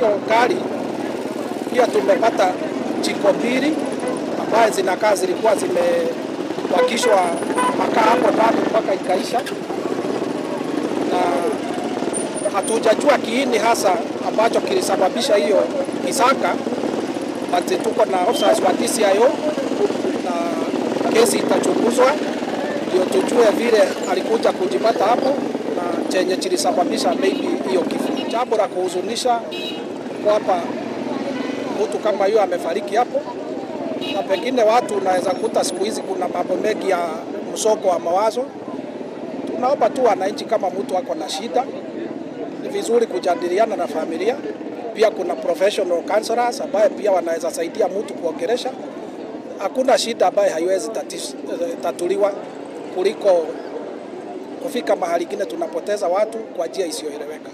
hiyo gari pia tumepata jiko mbili ambaye zinakaa zilikuwa zimewakishwa makaa hapo ndani mpaka ikaisha, na hatujajua kiini hasa ambacho kilisababisha hiyo kisaka, but tuko na officers wa DCIO na kesi itachunguzwa ndio tujue vile alikuja kujipata hapo na chenye chilisababisha maybe hiyo kifo. Jambo la kuhuzunisha kwamba mtu kama hiyo amefariki hapo, na pengine watu unaweza kuta siku hizi kuna mambo mengi ya msongo wa mawazo. Tunaomba tu wananchi, kama mtu ako na shida, ni vizuri kujadiliana na familia. Pia kuna professional counselors ambaye pia wanaweza saidia mtu kuongelesha. Hakuna shida ambaye haiwezi tatuliwa kuliko kufika mahali ingine tunapoteza watu kwa njia isiyoeleweka.